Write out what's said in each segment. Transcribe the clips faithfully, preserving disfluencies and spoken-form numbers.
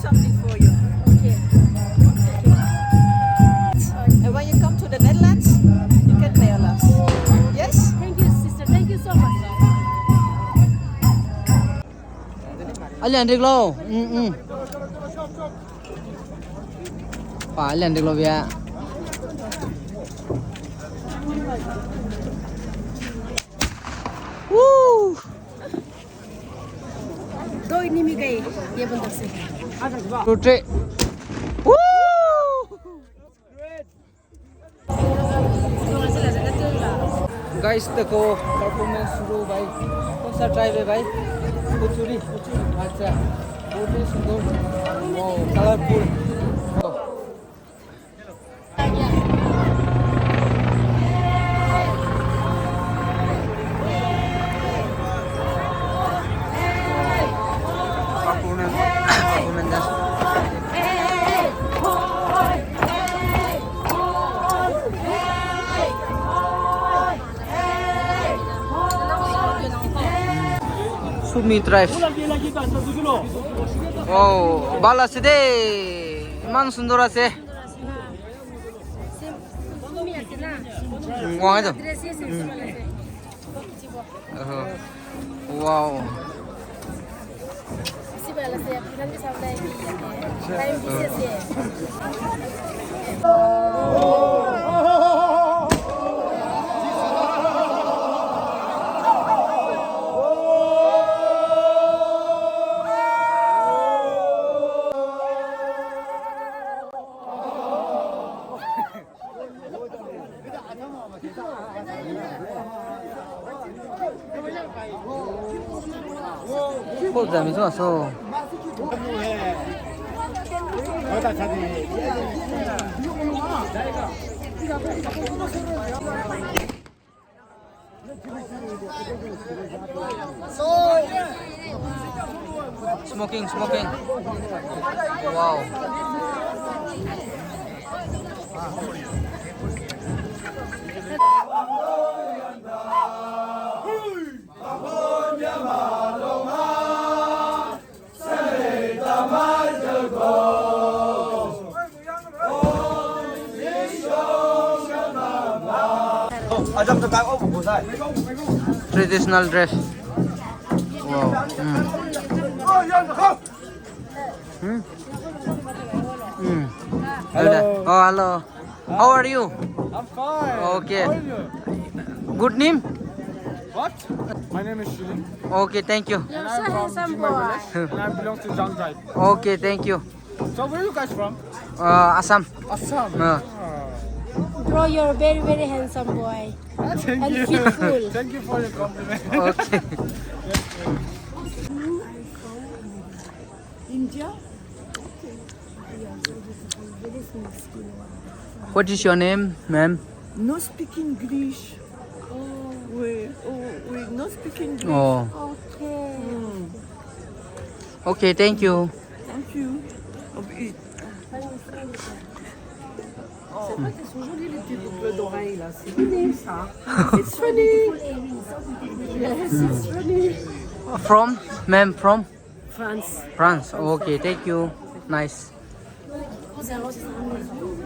Something for you. Okay. And when you come to the Netherlands, you can mail us. Yes? Thank you, sister. Thank you so much. Alian dik lo. Mm, mm. Pa alian dik lo bia. Woo! Doi ni mi gai, ye bun dak se. Two, three. Woo! Guys, देखो, performance शुरू भाई। कौन सा tribe है भाई? कुचुरी। अच्छा, बहुत ही सुंदर। Wow, colorful। Sumi tribe। Wow, bala se de, ইমান সুন্দর আছে। Wang itu. Wow. Smoking, smoking. Wow. Traditional dress. Wow. Mm. Hmm? Hmm. Hello. Oh, hello. How are you? I'm fine. Okay. How are you? Good name? What? My name is Shilin. Okay, thank you. And I'm from Chiang Mai village. And I belong to Zhang tribe. Okay, thank you. So where are you guys from? Uh, Assam. Assam. Uh. Ah. Bro, you're a very, very handsome boy. Ah, thank you. And beautiful. Thank you for your compliment. Okay. Yes, yes. India? Okay. Yeah, so this is very small skin one. What is your name, ma'am? No speak English. Oh. We, oh, we no speak English. Oh. Okay. Mm. Okay, thank you. Thank you. Oh, it- C'est vrai qu'elles sont jolies, les petites boucles d'oreilles, là. C'est mignon, ça. It's funny. Yes, it's funny. From? Ma'am, from? France. France. Okay, thank you. Nice.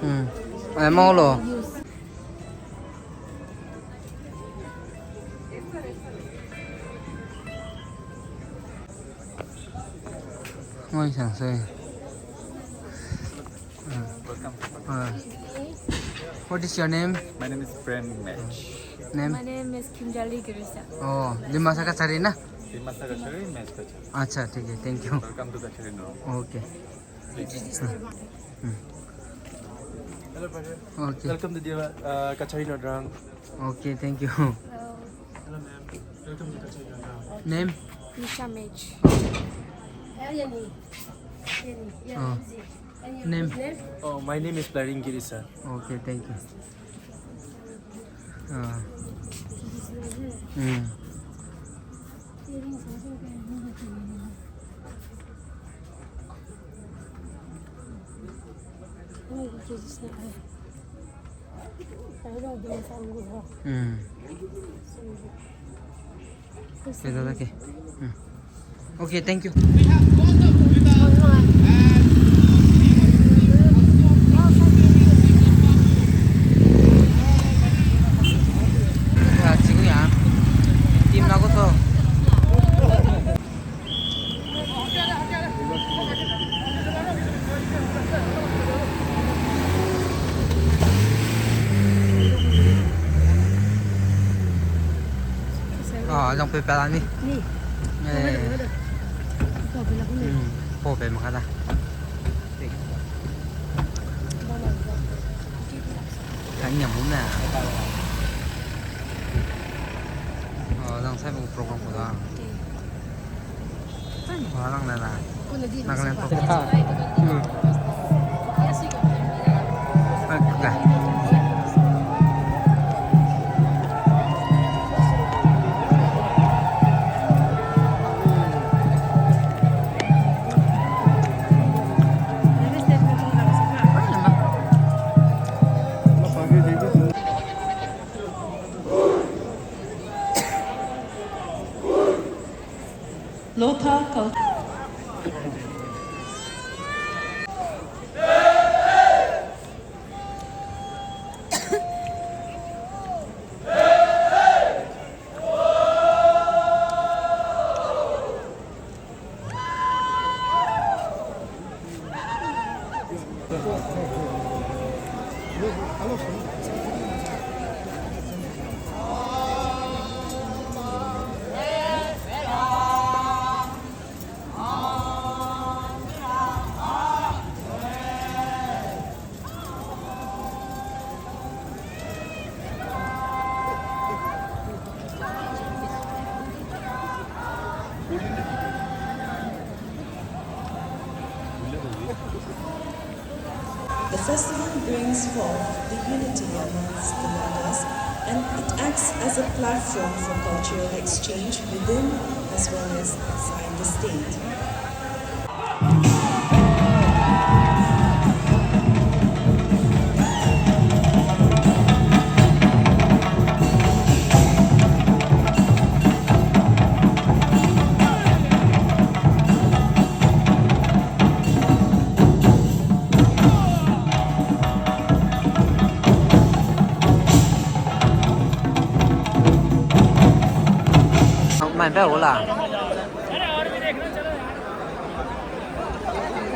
Hmm. Eh, molo. Ngoi sang se. Welcome. Uh, what is your name? My name is Prem Mech. Name? My name is Kimjali Girisa. Oh, Dimasa Kachari na? Dimasa Kachari, Mech Kachari. Acha, theek hai, thank you. Welcome to Kachari Norong. Okay. Please. Hmm. Hello, brother. Okay. Welcome to the, uh, Kachari Norong. Okay, thank you. Hello. Hello, ma'am. Welcome to Kachari Norong. Name? Nisha Mech. Oh. Name? Oh, my name is Blaring Girisa. Okay, thank you. Ah. Hmm. Hmm. Okay, thank you. Hmm. Okay, thank you. Azang pe pela ni. Ni. Eh. Pau pe la ni. Hmm, pau pe maka da. Kan nyam bum na. Oh, zang sai bu program ko da. Wah, lang da da. Nagaland to. Hmm. Ah, da. Lotha culture. The festival brings forth the unity amongst the Nagas, and it acts as a platform for cultural exchange within as well as outside the state.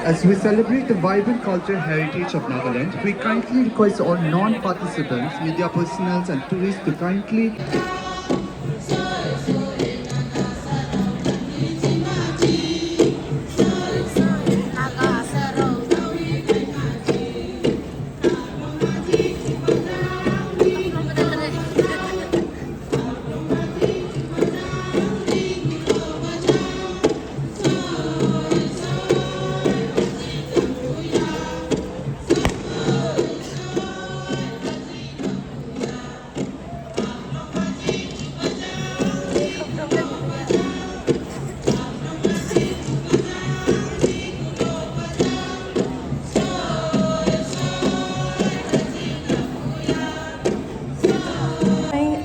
As we celebrate the vibrant cultural heritage of Nagaland, we kindly request all non-participants, media personnel and tourists to kindly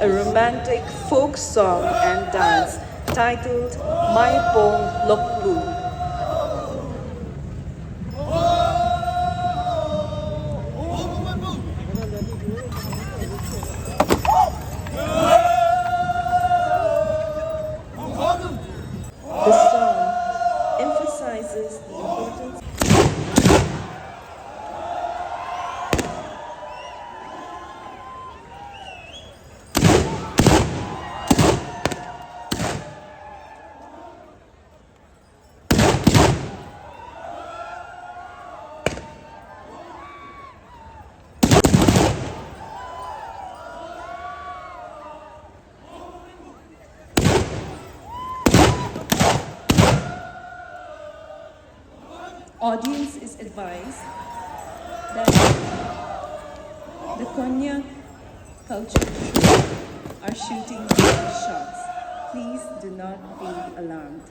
A romantic folk song and dance titled Maipong Loklu. The song emphasizes the importance Audience is advised that the Konyak culture troupe are shooting shots. Please do not be alarmed.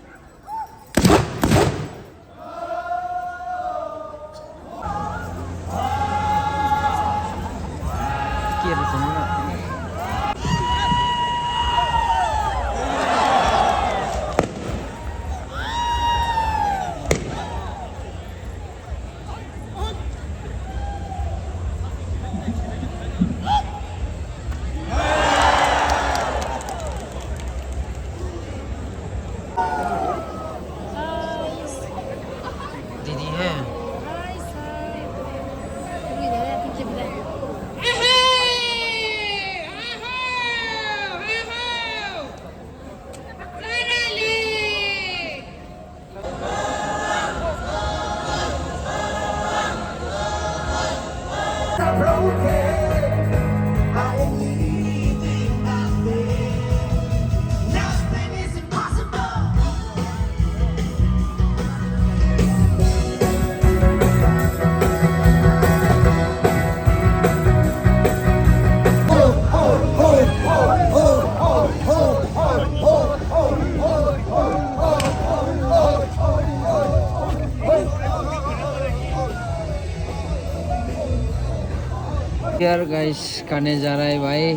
यार गाइस, खाने जा रहा है भाई।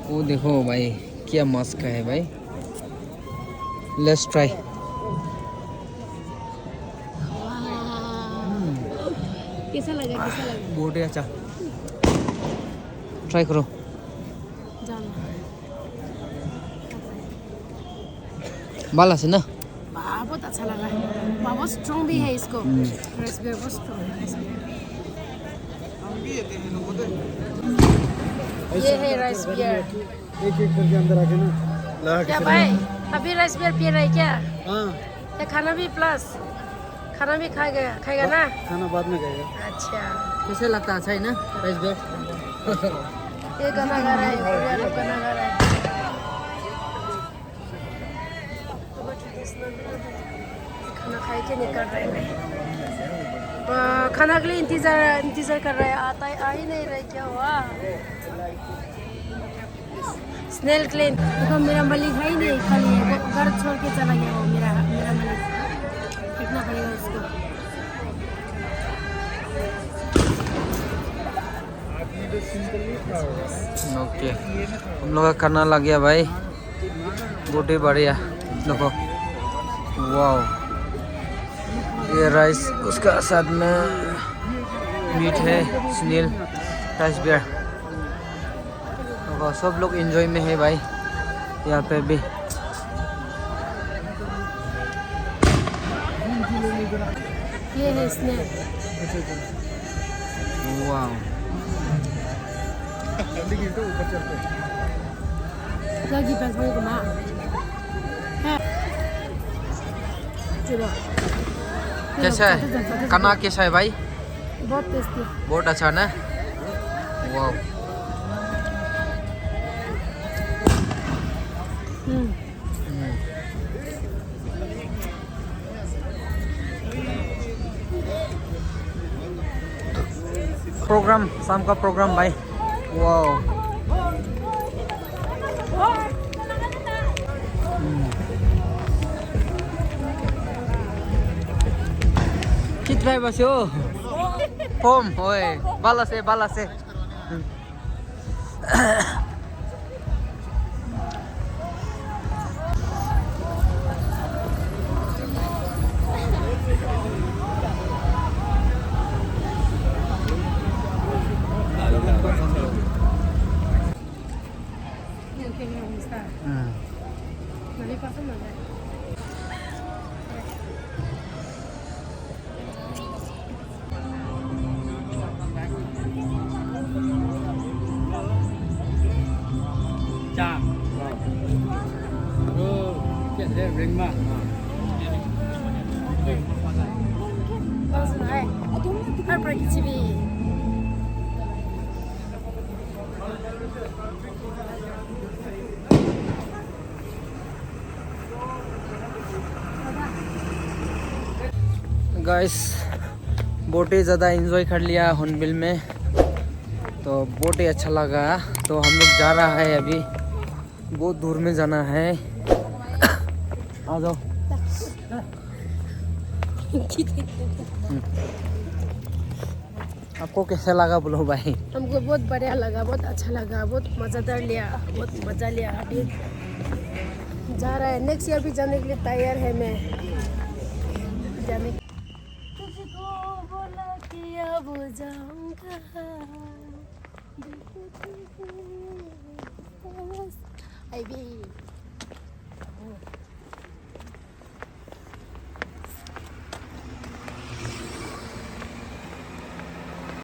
वो देखो भाई, क्या मस्त का है भाई। Let's try। कैसा लगा, कैसा लगा? बहुत ही अच्छा। Try करो। जाना। बाला से ना? वाह, बहुत अच्छा लगा है। वाह, बहुत strong भी है इसको। हम्म। Rice beer बहुत strong है, rice beer। ये है rice beer। एक एक करके अंदर आके ना। क्या भाई, अभी rice beer पी रहे क्या? हाँ। ये खाना भी plus, खाना भी खाएगा, खाएगा ना? खाना बाद में खाएगा। अच्छा। कैसे लगता है, अच्छा है ना rice beer? ये गाना गा रहा है, ये लोग गाना गा रहा है। खाना खाए के निकल रहे हैं। आ, खाना के लिए इंतजार, इंतजार कर रहे हैं, आता, आ ही नहीं रहे, क्या हुआ? Snail के लिए। देखो, मेरा मालिक है ही नहीं, खाली है, वो घर छोड़ के चला गया वो, मेरा, मेरा मालिक। देखना पड़ेगा उसको। ओके, हम लोग का खाना लग गया भाई, बहुत ही बढ़िया। देखो, वाओ, ये rice, उसका साथ में meat है, snail, rice beer। देखो, सब लोग enjoy में है भाई, यहाँ पे भी। ये है snail। Wow. Lagi pen thong kuma. Ha. चलो। कैसा है? खाना कैसा है भाई? बहुत tasty। बहुत अच्छा ना? वाओ। हम्म। हम्म। Program, शाम का program भाई। वाओ। हम्म। Ki try ba sio? Pom, oi. Bala se, bala se. Hmm. Guys, बहुत ही ज़्यादा एंजॉय कर लिया हॉर्नबिल में, तो बहुत ही अच्छा लगा। तो हम लोग जा रहा है अभी, बहुत दूर में जाना है। आ जाओ। हम्म। आपको कैसा लगा बोलो भाई? हमको बहुत बढ़िया लगा, बहुत अच्छा लगा, बहुत मज़ेदार लिया, बहुत मज़ा लिया। अभी जा रहा है, नेक्स्ट ईयर भी जाने के लिए तैयार है मैं। जाने तुझको बोला कि अब जाऊंगा। अभी